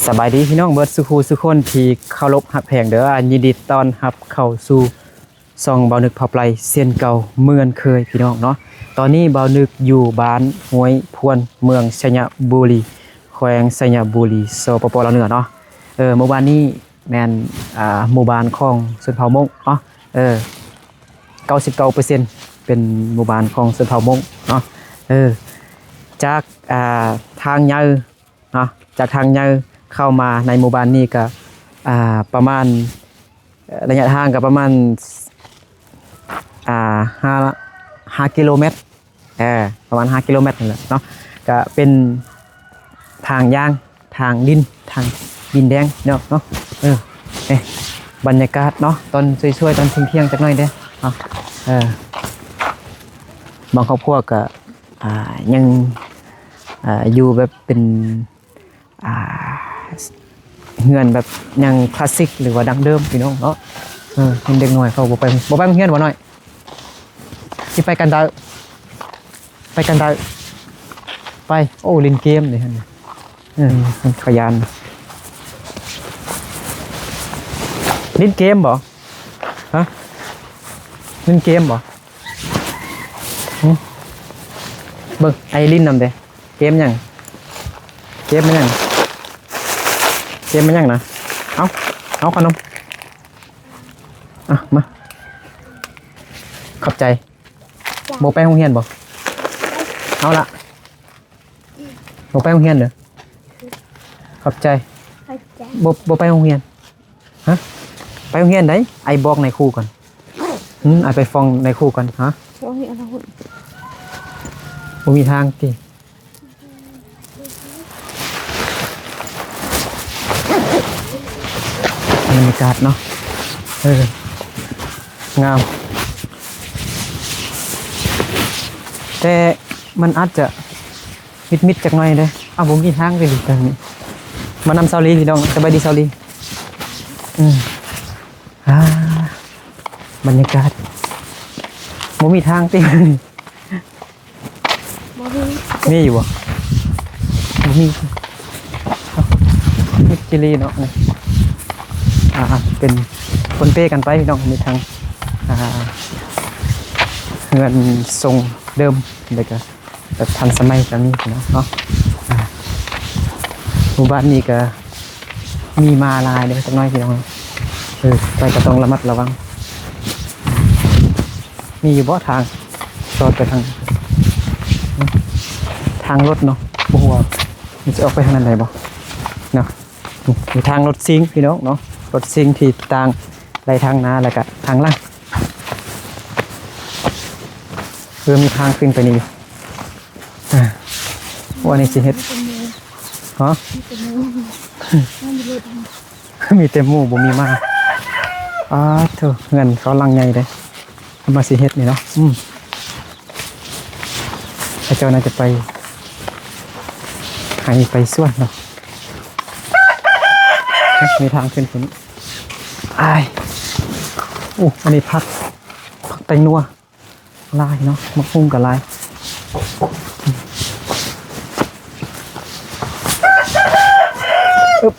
ສະບາຍດີພີ່ນ້ອງເບິດສູ່ຄູ່ສູ່ຄົນທີ່ເຄົາລົບຮັກແພງເດີ. ຍິນດີຕ້ອນຮັບເຂົ້າສູ່ຊ່ອງບ່າວນຶກພາໄປເຊັ່ນເກົ່າເໝືອນເຄີຍພີ່ນ້ອງເນາະ. ຕອນນີ້ບ່າວນຶກຢູ່ບ້ານຫ້ວຍພວນ ເມືອງໄຊຍະບູລີ ແຂວງໄຊຍະບູລີ ສປປ ລາວເໜືອເນາະ. ເອີ ໝູ່ບ້ານນີ້ ແມ່ນ ອ່າ ໝູ່ບ້ານຂອງຊົນເຜົ່າມົ້ງເນາະ. ເອີ ເກົ້າສິບເກົ້າເປີເຊັນ ເປັນໝູ່ບ້ານຂອງຊົນເຜົ່າມົ້ງເນາະ. ເອີ ຈາກ ອ່າ ທາງໃຫຍ່ເນາະ ຈາກທາງໃຫຍ່ເຂົ້າມາໃນໝູ່ບ້ານນີ້ກະ ອ່າ ປະມານ ເອີ ໄລຍະທາງກະປະມານ ອ່າ ຫ້າ ຫ້າກິໂລແມັດ ເອີ ປະມານຫ້າກິໂລແມັດນີ້ແຫຼະເນາະ. ກະເປັນທາງຢາງ ທາງດິນ ທາງດິນແດງເນາະ ເນາະ. ເອີ ເອີ ບັນຍາກາດເນາະ ຕອນສວຍໆ ຕອນທ່ຽງໆ ຈັກໜ້ອຍເດ້ເນາະ. ເອີ ບາງຄອບຄົວກະ ອ່າ ຍັງ ອ່າ ຢູ່ແບບເປັນ ອ່າ ເຮືອນແບບຍັງຄລາສສິກ ຫຼືວ່າດັ້ງເດີມພີ່ນ້ອງເນາະ. ເອີ ເຫັນເດັກນ້ອຍເຂົາບໍ່ໄປ ບໍ່ໄປໂຮງຮຽນບໍ່ນ້ອຍ? ຊິໄປກັນເດີ ໄປກັນເດີ ໄປ. ໂອ້ ຫຼິ້ນເກມເດ້ຫັ້ນ. ເອີ ມັນຂະຫຍັນ ຫຼິ້ນເກມບໍ່? ຮະ ຫຼິ້ນເກມບໍ່? ຫຶ ເບິ່ງ ໄອລິນນຳເດ້. ເກມຫຍັງ? ເກມແມ່ນຫຍັງ? ເກມແມ່ນຫຍັງນະ? ເອົາ ເອົາຂະໜົມ ອ່ະ ມາ ຂອບໃຈ. ບໍ່ໄປໂຮງຮຽນບໍ່? ເອົາລະ ບໍ່ໄປໂຮງຮຽນເດີ. ຂອບໃຈ. ຂອບໃຈ. ບໍ່ ບໍ່ໄປໂຮງຮຽນ. ຮະ ໄປໂຮງຮຽນໃດ? ໄອບອກນາຍຄູກ່ອນ. ຫຶ ໄອໄປຟ້ອງນາຍຄູກ່ອນ. ຮະ ບໍ່ມີທາງຕິ. ບັນຍາກາດເນາະ ເອີ ງາມ ແຕ່ມັນອາດຈະມິດໆ ຈັກໜ້ອຍເດ້. ເອົາ ບໍ່ມີທາງໄປດີກວ່ານີ້. ມານຳຊາວລີພີ່ນ້ອງ. ສະບາຍດີຊາວລີ. ອືມ ອ່າ ບັນຍາກາດ ບໍ່ມີທາງຕິ. ບໍ່ມີ ມີຢູ່ບໍ່? ບໍ່ມີ. ມິດຈີລີເນາະ ນີ້ ອ່າ ເປັນປົນເປກັນໄປພີ່ນ້ອງ. ມີທັງ ອ່າ ເຮືອນຊົງເດີມ ແລ້ວກະ ແບບທັນສະໄໝກະມີເນາະ ເນາະ. ອ່າ ໝູ່ບ້ານນີ້ກະມີໝາຫຼາຍເດ້ຈັກໜ້ອຍພີ່ນ້ອງ. ເອີ ໄປກະຕ້ອງລະມັດລະວັງ. ມີຢູ່ບໍ່ທາງສອດໄປທາງ ທາງລົດເນາະ? ບໍ່ຮູ້ວ່າມັນຊິອອກໄປທາງນັ້ນໄດ້ບໍ່ເນາະ. ມີທາງລົດຊິງພີ່ນ້ອງເນາະ ລົດຊິງທີ່ຕ່າງໄດ້ທາງໜ້າ ແລ້ວກະທາງຫຼັງ. ເອີ ມີທາງຂຶ້ນໄປນີ້ຢູ່. ອ່າ ວ່ານີ້ຊິເຮັດ ຮະ ມີແຕ່ໝູ່ ບໍ່ມີໝາ. ອ້າໂທ້ ເຮືອນເຂົາຫຼັງໃຫຍ່ເດ້ ເຂົາມາຊິເຮັດນີ້ເນາະ. ອືມ ເຂົາເຈົ້າໜ້າຈະໄປໄຮ່ໄປສວນເນາະ. ມີທາງຂຶ້ນພຸ້ນ. ອ້າຍ ໂອ້ ອັນນີ້ຜັກ ຜັກແຕງນົວ ຫຼາຍເນາະ ໝາກຫຸ່ງກໍຫຼາຍ. ອຶບ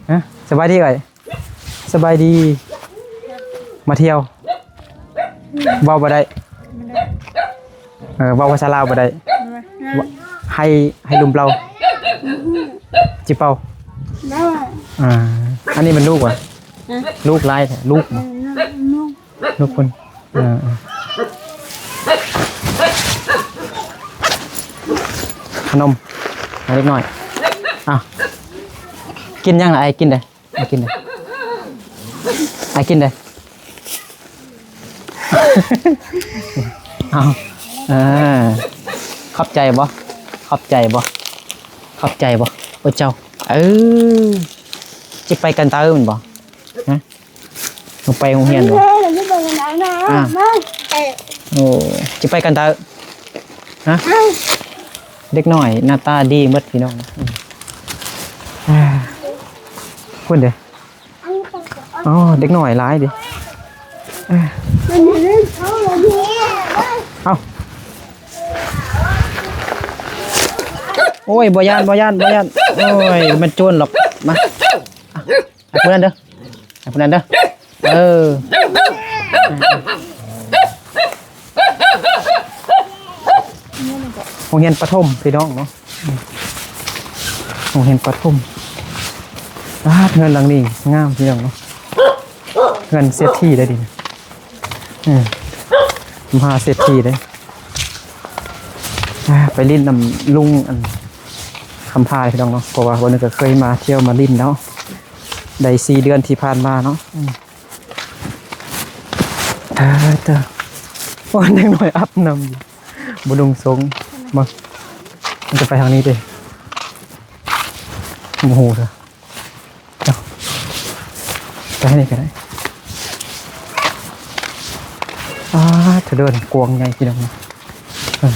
ຮະ ສະບາຍດີເອື້ອຍ ສະບາຍດີ ມາທ່ຽວ ເວົ້າບໍ່ໄດ້ ບໍ່ໄດ້ ເອີ ເວົ້າພາສາລາວບໍ່ໄດ້ ບໍ່ໄດ້ ໄຮ່ ໄຮ່ລຸ່ມເປົ່າ ອືຮຶ ຈິເປົ່າ ໄດ້ ອ່າ ອັນນີ້ແມ່ນລູກຫວາ? ຮະ ລູກຫຼາຍແທ້ ລູກ ເອີ ລູກ ລູກເພິ່ນ ເອີ ເອີ ຂະໜົມໃຫ້ເດັກນ້ອຍ. ເອົາ ກິນຫຍັງລະ ອ້າຍກິນເດີ້ ອ້າຍກິນເດີ້ ອ້າຍກິນເດີ້. ເອົາ ເອີ ຂອບໃຈບໍ່? ຂອບໃຈບໍ່? ຂອບໃຈບໍ່? ໂອ້ເຈົ້າ ເອີ ຊິໄປກັນເຕີແມ່ນບໍ່? ຮະ ໄປໂຮງຮຽນບໍ່? ອ່າ ໂອ້ ຊິໄປກັນເຕີ ຮະ ເດັກນ້ອຍໜ້າຕາດີໝົດພີ່ນ້ອງ. ອືມ ພຸ້ນເດ້ ອໍ ເດັກນ້ອຍຫຼາຍເດ້. ເອົ້າ ໂອ້ຍ ບໍ່ຢ້ານ ບໍ່ຢ້ານ ບໍ່ຢ້ານ. ໂອ້ຍ ມັນໂຈນຫຼອກ. ມາ ໃຫ້ຜູ້ນັ້ນເດີ ໃຫ້ຜູ້ນັ້ນເດີ. ເອີ ໂຮງຮຽນປະຖົມພີ່ນ້ອງເນາະ ໂຮງຮຽນປະຖົມ. ອາ ເຮືອນຫຼັງນີ້ງາມພີ່ນ້ອງເນາະ ເຮືອນເສດຖີໄດ໋ນີ້. ເອີ ມະຫາເສດຖີເດ້. ອາ ໄປຫຼິ້ນນຳລຸງອັນຄຳພາພີ່ນ້ອງເນາະ ເພາະວ່າບ່າວໜຶ່ງກໍເຄີຍມາທ່ຽວມາຫຼິ້ນແລ້ວ ໄດ້ສີ່ເດືອນທີ່ຜ່ານມາເນາະ. ອືມ ຕາຍຕາຍ ໂອ້ຍ ເດັກນ້ອຍອາບນ້ຳ ບໍ່ນຸ່ງຊົງ. ມາ ມັນຈະໄປທາງນີ້ເດ້ ບໍ່ຮູ້ເດີ. ເອົາ ໄປທາງນີ້ກໍໄດ້. ອາ ຖະໜົນກວ້າງໃຫຍ່ພີ່ນ້ອງເນາະ. ເອີ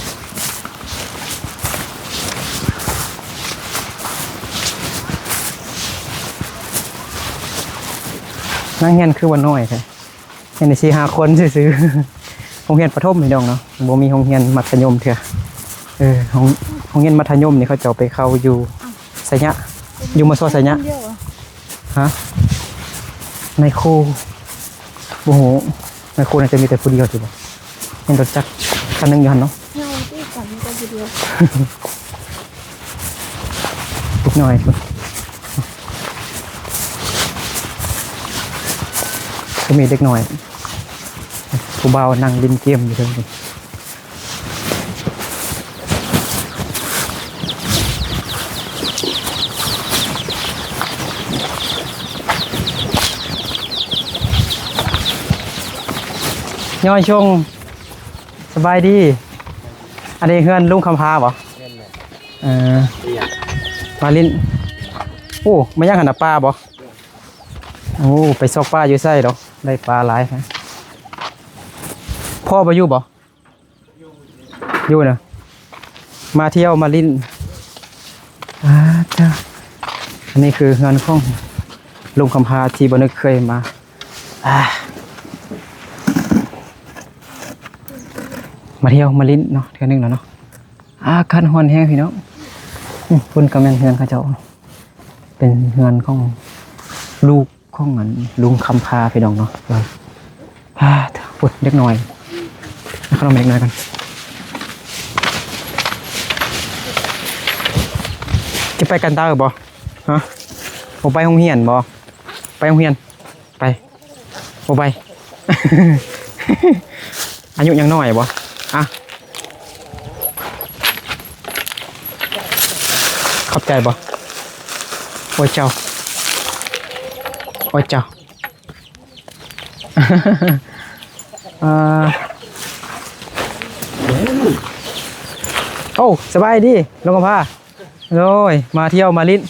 ນັກຮຽນຄືວ່ານ້ອຍແທ້. ຮຽນໄດ້ສີ່ຫ້າຄົນຊື່ໆ. ໂຮງຮຽນປະຖົມພີ່ນ້ອງເນາະ ບໍ່ມີໂຮງຮຽນມັດທະຍົມເທື່ອ. ເອີ ໂຮງ ໂຮງຮຽນມັດທະຍົມນີ້ເຂົາເຈົ້າໄປເຂົ້າຢູ່ໄຊຍະ ຢູ່ ມສ ໄຊຍະ. ຮະ? ນາຍຄູ ບໍ່ຮູ້ ນາຍຄູໜ້າຈະມີແຕ່ຜູ້ດຽວຕິບໍ່? ເຫັນລົດຈັກຄັນໜຶ່ງຢູ່ຫັ້ນເນາະ. ເຮົາຕິກັນກໍຜູ້ດຽວ. ເດັກນ້ອຍ ກໍມີເດັກນ້ອຍ ຜູ້ບ່າວນັ່ງຫຼິ້ນເກມຢູ່ເທິງພຸ້ນ. ຍ້ອຍຊົງ ສະບາຍດີ. ອັນນີ້ເຮືອນລຸງຄຳພາບໍ່? ແມ່ນແຫຼະ. ເອີ ມາຫຼິ້ນ. ໂອ້ ມາຫຍັງຫັ້ນນະ ປາບໍ່? ໂອ້ ໄປຊອກປາຢູ່ໃສດອກ ໄດ້ປາຫຼາຍ. ພໍ່ບໍ່ຢູ່ບໍ່? ຢູ່ນະ ມາທ່ຽວມາຫຼິ້ນ. ອາ ຈ້າ ອັນນີ້ຄືເຮືອນຂອງລຸງຄຳພາທີ່ບໍ່ນຶກເຄີຍມາ. ອາ ມາທ່ຽວມາຫຼິ້ນເນາະ ເທື່ອໜຶ່ງແລ້ວເນາະ. ອາກາດຮ້ອນແຮງພີ່ນ້ອງ. ອື ພຸ້ນກໍແມ່ນເຮືອນເຂົາເຈົ້າ ເປັນເຮືອນຂອງລູກ ຂອງອັນລຸງຄຳພາພີ່ນ້ອງເນາະ. ອາ ພຸ້ນເດັກນ້ອຍ ເອົາຂະໜົມໃຫ້ເດັກນ້ອຍກ່ອນ. ຈະໄປກັນເຕີບໍ່? ຮະ? ບໍ່ໄປໂຮງຮຽນບໍ່? ໄປໂຮງຮຽນ ໄປ ບໍ່ໄປ. ອາຍຸຍັງນ້ອຍບໍ່? ອະ ຂອບໃຈບໍ່? ໂອ້ຍເຈົ້າ ໂອ້ຍເຈົ້າ. ເອີ ໂອ້ ສະບາຍດີ ລຸງຄຳພາ. ໂອ້ຍ ມາທ່ຽວມາຫຼິ້ນ.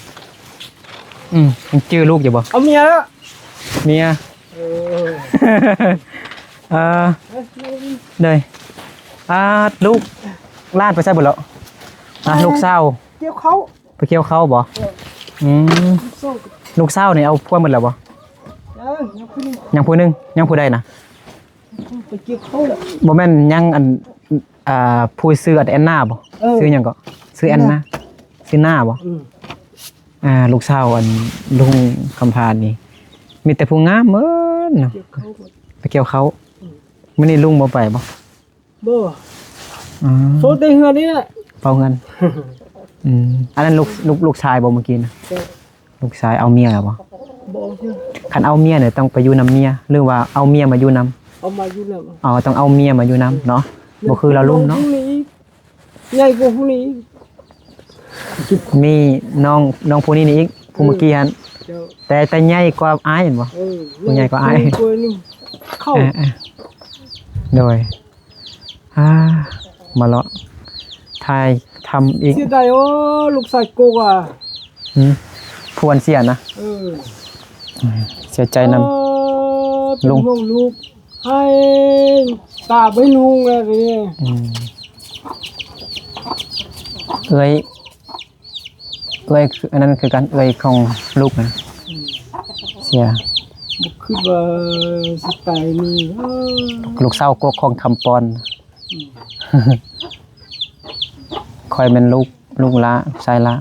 ອືມ ຍັງຈື່ລູກຢູ່ບໍ່? ເອົາເມຍແລ້ວ ເມຍ. ເອີ ເອີ ເອີ ໂດຍ. ອາ ລູກຫຼານໄປໃສເບິດແລ້ວ? ອາ ລູກສາວ ກ່ຽວເຂົ້າ. ໄປກ່ຽວເຂົ້າບໍ່? ເອີ ອືມ ລູກສາວນີ້ເອົາຜົວໝົດແລ້ວບໍ່? ຍັງ ຍັງຜູ້ໜຶ່ງ ຍັງຜູ້ໜຶ່ງ ຍັງຜູ້ໃດນະ? ໄປກ່ຽວເຂົ້າແລ້ວ. ບໍ່ແມ່ນຍັງອັນ ອ່າ ຜູ້ຊື່ອັນແອນນາບໍ່? ເອີ ຊື່ຫຍັງເກາະ? ຊື່ແອນນາ ແອນນາ ຊື່ໜ້າບໍ່? ອືມ ອ່າ ລູກສາວອັນລຸງຄຳພານີ້ ມີແຕ່ຜູ້ງາມເບີດເນາະ. ໄປກ່ຽວເຂົ້າ ອືມ ມື້ນີ້ລຸງບໍ່ໄປບໍ່? ບໍ່ ອືມ ໂຊແຕ່ເຮືອນນີ້ແຫຼະ ເຝົ້າເຮືອນ. ອືມ ອັນນັ້ນລູກ ລູກ ລູກຊາຍບໍ່ມື້ກີ້ນະ? ເຈົ້າ ລູກຊາຍເອົາເມຍແລ້ວບໍ່? ບໍ່ເທື່ອ. ຄັນເອົາເມຍນີ້ຕ້ອງໄປຢູ່ນຳເມຍ ຫຼືວ່າເອົາເມຍມາຢູ່ນຳ? ເອົາມາຢູ່ນຳ. ອໍ ຕ້ອງເອົາເມຍມາຢູ່ນຳເນາະ. ບໍ່ຄືລາວລຸ້ນເນາະ ໃຫຍ່ກວ່າຜູ້ນີ້ອີກ. ມີນ້ອງ ນ້ອງຜູ້ນີ້ນີ້ອີກ ຜູ້ມື້ກີ້ຫັ້ນ. ເຈົ້າ ແຕ່ ແຕ່ໃຫຍ່ກວ່າອ້າຍແມ່ນບໍ່? ເອີ ຜູ້ໃຫຍ່ກວ່າອ້າຍ ເຂົ້າ. ເອີ ເອີ ໂດຍ. ອາ ມາເລາະຖ່າຍທຳອີກ. ເສຍດາຍ ໂອ້ ລູກຊາຍກົກອະ. ຫືມ ຜູ້ອັນເສຍນະ? ເອີ ເສຍໃຈນຳ ເອີ ເປັນຫ່ວງລູກ ລູກ ໃຫ້ຕາບໍ່ເຫັນຮຸ່ງແລ້ວນີ້. ອືມ ເອື້ອຍ ເອື້ອຍ ອັນນັ້ນຄືກັນ ເອື້ອຍຂອງລູກນະ. ອືມ ເສຍ ບໍ່ຄິດວ່າຊິຕາຍນີ້. ເອີ ລູກສາວກົກຂອງຄຳປອນ. ອືມ ຂ້ອຍແມ່ນລູກ ລູກຫຼ້າ ລູກຊາຍຫຼ້າ.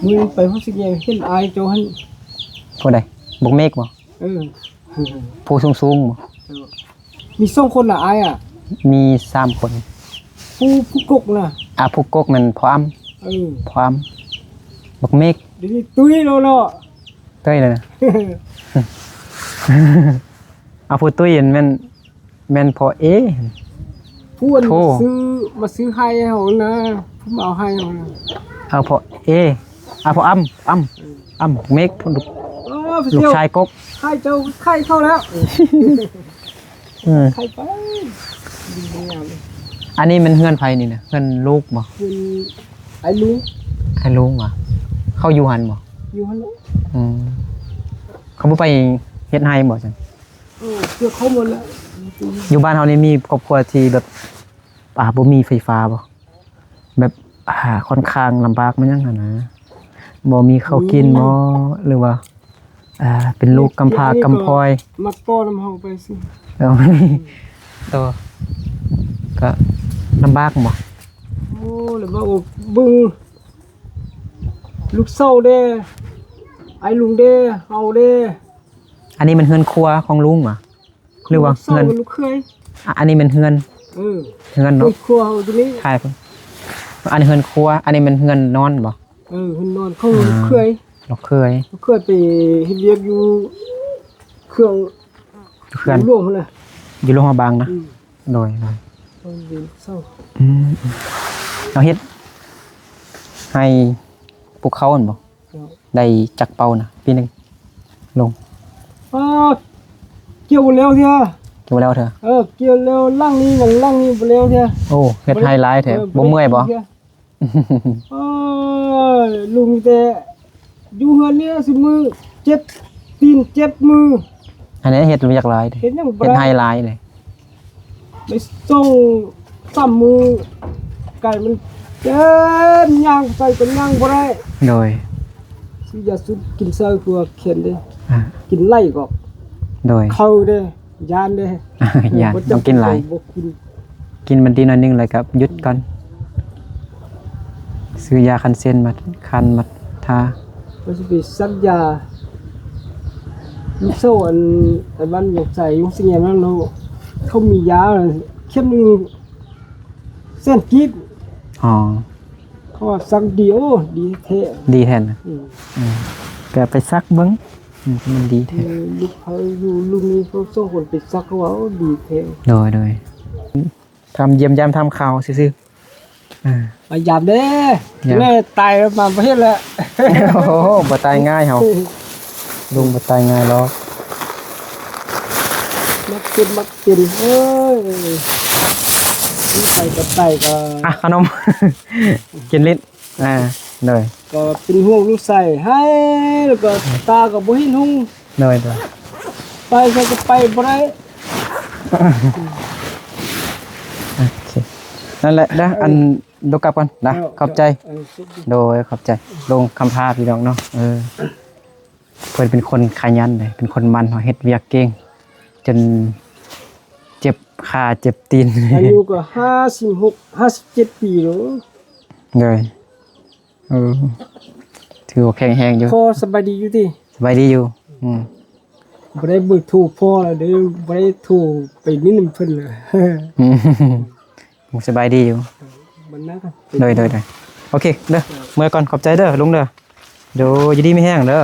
ມື້ນັ້ນໄປຮອດຊິແຍງ ເຫັນອ້າຍເຈົ້າຫັ້ນ. ຜູ້ໃດ? ບັກເມກບໍ? ເອີ ຜູ້ສູງໆບໍ? ເອີ ມີສອງຄົນນະອ້າຍອະ? ມີສາມຄົນ. ຜູ້ ຜູ້ກົກນະ? ອາ ຜູ້ກົກແມ່ນພໍ່ອຳ. ເອີ ພໍ່ອຳ. ບັກເມກ ດຽວນີ້ຕຸ້ຍແລ້ວເນາະ. ຕຸ້ຍແລ້ວນະ. ອາ ຜູ້ຕຸ້ຍຫັ້ນແມ່ນ ແມ່ນພໍ່ເອ ຜູ້ອັນ ໂອ້ ຊື້ ມາຊື້ໄຮ່ໃຫ້ເຮົານະ ຜູ້ມາເອົາໄຮ່ເຮົານະ. ເອົາພໍ່ເອ ເອົາພໍ່ອຳ ອຳ ເອີ ອຳ ເມກ ລູກ ເອີ ລູກຊາຍກົກ ໄຂ່ເຈົ້າ ໄຂ່ເຂົ້າແລ້ວ. ເອີ ໄຂ່ໄປ ດີງາມ. ອັນນີ້ແມ່ນເຮືອນໃຜນີ້ນະ? ເຮືອນລູກບໍ? ເຮືອນອ້າຍລຸງ. ອ້າຍລຸງຫວາ? ເຂົາຢູ່ຫັ້ນບໍ? ຢູ່ຫັ້ນແຫຼະ. ອືມ ເຂົາບໍ່ໄປເຮັດໄຮ່ບໍຊັ້ນ? ເອີ ເກືອບເຂົ້າໝົດແລ້ວ. ຢູ່ບ້ານເຮົານີ້ມີຄອບຄົວທີ່ແບບ ອ່າ ບໍ່ມີໄຟຟ້າບໍ່? ແບບ ອ່າ ຂ້ອນຂ້າງລຳບາກມາຫຍັງຫັ້ນນະ ບໍ່ມີເຂົ້າກິນບໍ່? ອືມ ຫຼືວ່າ ອ່າ ເປັນລູກກຳພ້າກຳພອຍ ມາຕໍ່ນຳເຮົາໄປຊິ. ເອີ ຕໍ່ ກະລຳບາກບໍ່? ໂອ້ ລຳບາກ ເບິ່ງລູກສາວເດ້ ອ້າຍລຸງເດ້ ເຮົາເດ້. ອັນນີ້ແມ່ນເຮືອນຄົວຂອງລຸງຫວາ? ຫຼືວ່າເຮືອນ ລູກເຂີຍ. ອາ ອັນນີ້ແມ່ນເຮືອນ ເອີ ເຮືອນເນາະ ເຮືອນຄົວເຮົາຢູ່ນີ້ ທ້າຍພຸ້ນ. ອັນນີ້ເຮືອນຄົວ ອັນນີ້ແມ່ນເຮືອນນອນບໍ່? ເອີ ເຮືອນນອນຂອງ ອ່າ ລູກເຂີຍ. ລູກເຂີຍ ລູກເຂີຍໄປເຮັດວຽກຢູ່ເຄື່ອງ ຢູ່ເຂື່ອນ ຢູ່ຫຼວງພຸ້ນນະ ຢູ່ຫຼວງພະບາງນະ. ອືມ ໂດຍ ໂດຍ ເຂົາເປັນເສົາ. ອືມ ເຮົາເຮັດໃຫ້ພູເຂົາຫັ້ນບໍ່? ເຈົ້າ ໄດ້ຈັກເປົານະ ປີໜຶ່ງ ລຸງ? ເອີ ກ່ຽວບໍ່ແລ້ວເທື່ອ ກ່ຽວບໍ່ແລ້ວເທື່ອ. ເອີ ກ່ຽວແລ້ວຫຼັງນີ້ ຫຼັງນີ້ບໍ່ແລ້ວເທື່ອ. ໂອ້ ເຮັດໄຮ່ຫຼາຍແທ້. ເອີ ບໍ່ເມື່ອຍບໍ່? ເອີ ລຸງແຕ່ຢູ່ເຮືອນນີ້ຊຸມື້ ເຈັບຕີນເຈັບມື. ອັນນີ້ເຮັດວຽກຫຼາຍເດ້ ເຮັດຫຍັງບໍ່ໄດ້ ເຮັດໄຮ່ຫຼາຍເດ້. ໄປສົ່ງສາມມື້ ໄກ່ມັນເຕັມ ຍ່າງໃສ່ກໍຍ່າງບໍ່ໄດ້. ໂດຍ ຊື້ຢາຊຸດກິນໃສ່ ຄືວ່າແຂນເດ້ ອ່າ ກິນໄລ່ກໍ ໂດຍ ເຂົ້າເດ້ ຢ້ານເດ້ ຢ້ານ ບໍ່ຈັກ ຕ້ອງກິນຫຼາຍ ບໍ່ກິນ ກິນມັນດີໜ້ອຍໜຶ່ງ ແລ້ວກໍຢຸດກ່ອນ. ຊື້ຢາຄັນເສັ້ນມາຄັນມາທາ ວ່າຊິໄປສັກຢາ. ມີໂຊອັນ ອັນບ້ານຫຍັງໃສ ຢູ່ຊິແງນນັ້ນເນາະ ເຂົາມີຢາເຂັມໜຶ່ງແສນກີບ. ອໍ ເຂົາວ່າສັກດີ ໂອ້ ດີແທ້ ດີແທ້ນະ. ອືມ ອືມ ກໍໄປສັກເບິ່ງ. ອືມ ມັນດີແທ້ ເອີ ລູກເຂົາຢູ່ລຸ້ນນີ້ ເຂົາສອງຄົນໄປສັກ ເຂົາວ່າ ໂອ້ ດີແທ້. ໂດຍ ໂດຍ ຖາມຢ້ຽມຢາມຖາມຂ່າວຊື່ໆ. ອ່າ ມາຢາມເດ້ ຢາມ ແມ່ຕາຍມາບໍ່ເຫັນແລ້ວ. ໂອ້ໂຫ ບໍ່ຕາຍງ່າຍເຮົາ ລຸງບໍ່ຕາຍງ່າຍດອກ ມັກເປັນ ມັກເປັນ. ເອີຍ ໄປກໍໄປກໍ ອ່ະ ຂະໜົມ ກິນຫຼິ້ນ. ອ່າ ໂດຍ ກໍເປັນຫ່ວງລູກຊາຍ ໄຫ້ ແລ້ວກໍຕາກໍບໍ່ເຫັນຫຸ່ງ. ໂດຍ ໂດຍ ໄປໃສກໍໄປບໍ່ໄດ້. ໂອເຄ ນັ້ນແຫຼະເດີ ເອີ ອັນ ໂດກັບກ່ອນນະ. ເອີ ຂອບໃຈ ເອີ ໂດຍ ຂອບໃຈ ລຸງຄຳພາ ພີ່ນ້ອງເນາະ. ເອີ ເພິ່ນເປັນຄົນຂະຫຍັນເດ້ ເປັນຄົນໝັ່ນ ເຮັດວຽກເກັ່ງ ຈົນເຈັບຂາເຈັບຕີນ. ອາຍຸກໍຫ້າສິບຫົກ ຫ້າສິບເຈັດປີແລ້ວ. ໂດຍ ເອີ ຖືວ່າແຂງແຮງຢູ່. ພໍ່ສະບາຍດີຢູ່ຕິ? ສະບາຍດີຢູ່. ອືມ ບໍ່ໄດ້ເບີໂທພໍ່ແລ້ວເດີ ບໍ່ໄດ້ໂທໄປຫຼິ້ນນຳເພິ່ນເລີຍ. ອືມ ສະບາຍດີຢູ່. ໂດຍ ໂດຍ ໂດຍ ໂອເຄເດີ ເມືອກ່ອນ ຂອບໃຈເດີລຸງເດີ. ໂດຍ ຢູ່ດີມີແຮງເດີ.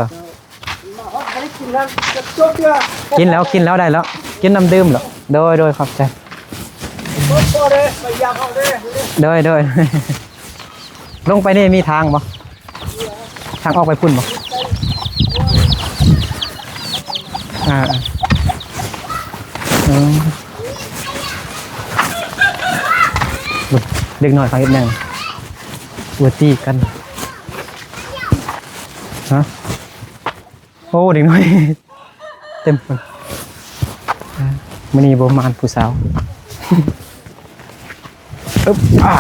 ກິນແລ້ວ ກິນແລ້ວ ໄດ້ແລ້ວ ກິນນ້ຳດື່ມແລ້ວ. ໂດຍ ໂດຍ ຂອບໃຈ. ໂດຍ ໂດຍ ລົງໄປນີ້ມີທາງບໍ່? ທາງອອກໄປພຸ້ນບໍ່? ອ່າ ເອີ ເດັກນ້ອຍເຂົາເຮັດຫຍັງ? ຕົວຕີກັນ ຮະ? ໂອ້ ເດັກນ້ອຍເຕັມ. ມື້ນີ້ບໍ່ມາຜູ້ສາວ. ອຶບ ອາ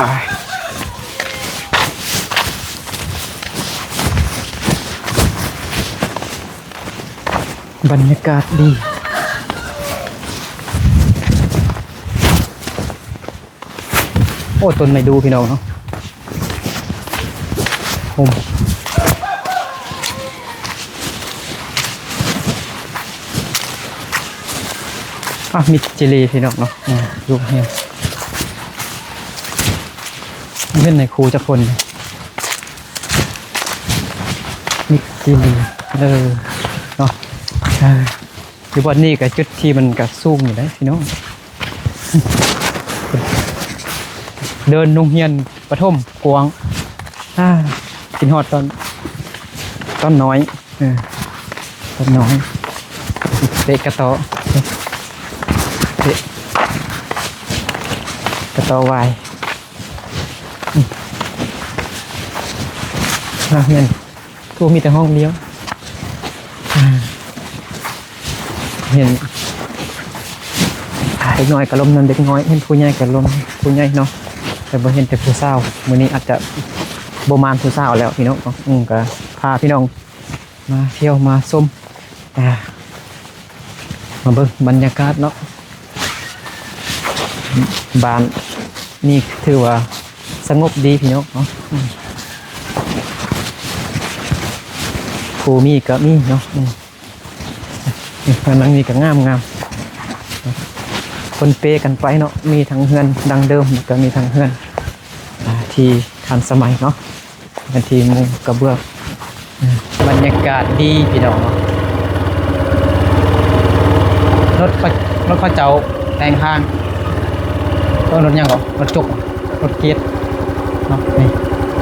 ບັນຍາກາດດີ. ໂອ້ ຕົ້ນໄມ້ດູ່ພີ່ນ້ອງເນາະ ໂອ້ ອ່ະ ມິດຈີລີພີ່ນ້ອງເນາະ ອືມ ລູກຮຽນ ຮຽນໃນຄູຈັກຄົນ ມິດຈີລີ ເອີ ເນາະ ເອີ ຢູ່ບ່ອນນີ້ກໍຈຸດທີ່ມັນກໍສູງຢູ່ເດ້ພີ່ນ້ອງ ເດີ່ນໂຮງຮຽນປະຖົມກວ້າງ ອາ ຄິດຮອດຕອນ ຕອນນ້ອຍ ເອີ ຕອນນ້ອຍ ເຕະກະຕໍ້ ເຕະກະຕໍ້ວາຍ ອືມ ອາ ແມ່ນ ໂອ້ ມີແຕ່ຫ້ອງດຽວ ເຫັນເດັກນ້ອຍກໍລົມນຳເດັກນ້ອຍ ເຫັນຜູ້ໃຫຍ່ກໍລົມຜູ້ໃຫຍ່ເນາະ ແຕ່ບໍ່ເຫັນແຕ່ຜູ້ສາວ ມື້ນີ້ອາດຈະບໍ່ມານຜູ້ສາວແລ້ວພີ່ນ້ອງເນາະ ອືມ ກໍພາພີ່ນ້ອງມາທ່ຽວມາຊົມ ອ່າ ມາເບິ່ງບັນຍາກາດເນາະ ບ້ານນີ້ຖືວ່າສະຫງົບດີພີ່ນ້ອງເນາະ ອືມ ຜູ້ມີກໍມີເນາະ ອືມ ນີ້ ເຮືອນຫຼັງນີ້ກໍງາມໆ ປົນເປກັນໄປເນາະ ມີທັງເຮືອນດັ້ງເດີມ ແລ້ວກໍມີທັງເຮືອນ ອ່າ ທີ່ທັນສະໄໝເນາະ ເຮືອນທີ່ມຸງກະເບື້ອງ ອືມ ບັນຍາກາດດີພີ່ນ້ອງເນາະ ລົດເຂົາ ລົດເຂົາເຈົ້າແຕ່ງທາງ ເອີ້ນລົດຫຍັງເກາະ ລົດຈົກ ລົດເກດເນາະ ນີ້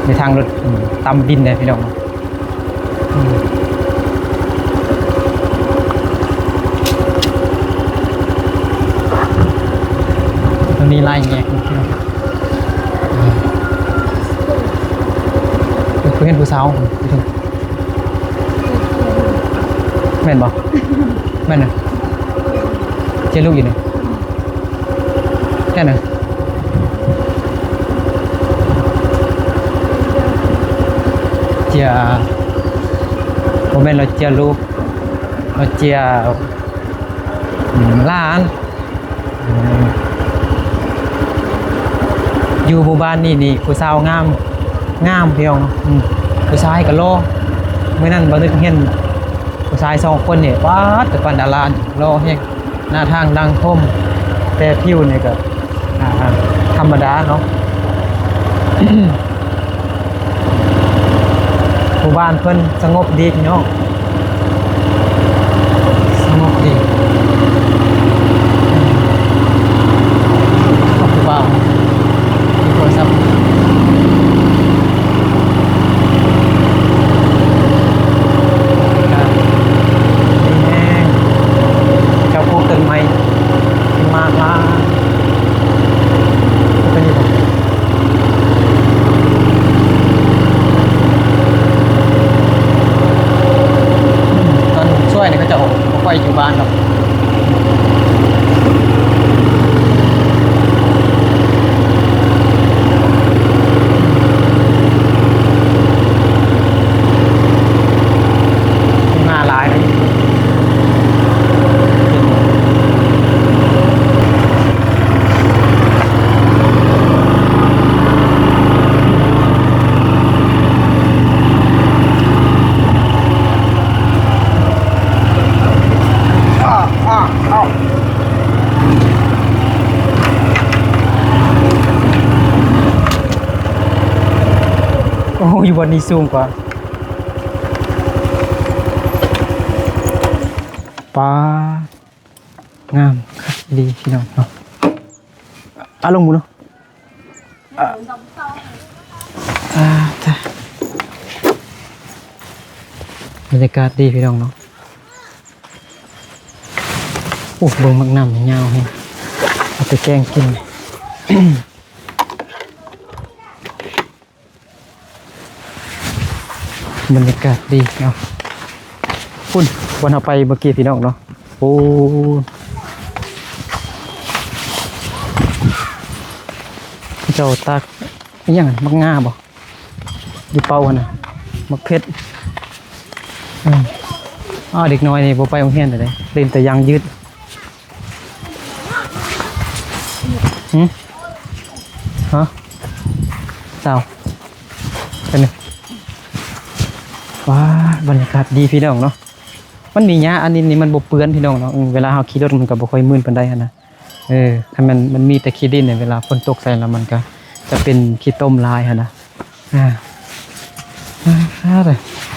ໃນທາງລົດ ອືມ ຕຳດິນເດ້ພີ່ນ້ອງເນາະ ອືມ ມັນມີຫຼາຍແຍກຢູ່ພີ່ນ້ອງ ອືມ ຄືເຫັນຜູ້ສາວຢູ່ເທິງ ແມ່ນບໍ່? ແມ່ນນະ ເຈຍລູກຢູ່ນີ້ ແມ່ນນະ ເຈຍ ບໍ່ແມ່ນລາວເຈຍລູກ ລາວເຈຍ ອືມ ຫຼານ ອືມ ຢູ່ໝູ່ບ້ານນີ້ນີ້ ຜູ້ສາວງາມ ງາມພີ່ນ້ອງ ອືມ ຜູ້ຊາຍກໍຫຼໍ່ ມື້ນັ້ນບ່າວນຶກເຫັນຜູ້ຊາຍສອງຄົນນີ້ ປາດ ແຕ່ປານດາລາ ຫຼໍ່ແຮງ ໜ້າທາງດັງຄົມ ແຕ່ຜິວນີ້ກໍ ອ່າ ທຳມະດາເນາະ ໝູ່ບ້ານເພິ່ນສະຫງົບດີພີ່ນ້ອງ ສະຫງົບດີ ຜູ້ບ່າວມີໂທລະສັບ ມີແຮງ ເຈົ້າປູກຕົ້ນໄມ້ ມີໝາກຫຼາຍ ເປັນຢູ່ບໍ່? ຕອນຊ່ວຍນີ້ເຂົາເຈົ້າບໍ່ຄ່ອຍຢູ່ບ້ານດອກ ງາຫຼາຍເດ້. ໂອ້ ຢູ່ບ່ອນນີ້ສູງກວ່າ ປາ ງາມຄັກອີ່ຫຼີພີ່ນ້ອງເນາະ ອາ ລົງໝູ່ເນາະ ອາ ອາ ບັນຍາກາດດີພີ່ນ້ອງເນາະ ໂອ້ ເບິ່ງໝາກນ້ຳຍາວແຮງ ເອົາໄປແກງກິນ. ບັນຍາກາດດີເນາະ ພຸ້ນ ບ່ອນເຮົາໄປເມື່ອກີ້ພີ່ນ້ອງເນາະ ໂອ້ ເຂົາເຈົ້າຕາກອີ່ຫຍັງ ໝາກງາບໍ່ ຢູ່ເປົ້າຫັ້ນນະ ໝາກເຜັດ ອືມ ອ້າ ເດັກນ້ອຍນີ້ບໍ່ໄປໂຮງຮຽນເລີຍເດ້ ຫຼິ້ນແຕ່ຢາງຢືດ ຫື ຮະ. ເຈົ້າ ເປັນ ວ້າ ບັນຍາກາດດີພີ່ນ້ອງເນາະ. ມັນມີຫຍ້າອັນນີ້ ນີ້ມັນບໍ່ເປື້ອນພີ່ນ້ອງເນາະ. ເອີ ເວລາເຮົາຂີ່ລົດມັນກໍບໍ່ຄ່ອຍມື່ນປານໃດຫັ້ນນະ. ເອີ ຄັນແມ່ນມັນມີແຕ່ຂີ້ດິນນີ້ ເວລາຝົນຕົກໃສ່ແລ້ວມັນກໍຈະເປັນຂີ້ຕົມຫຼາຍຫັ້ນນະ. ອ່າ ອ່າ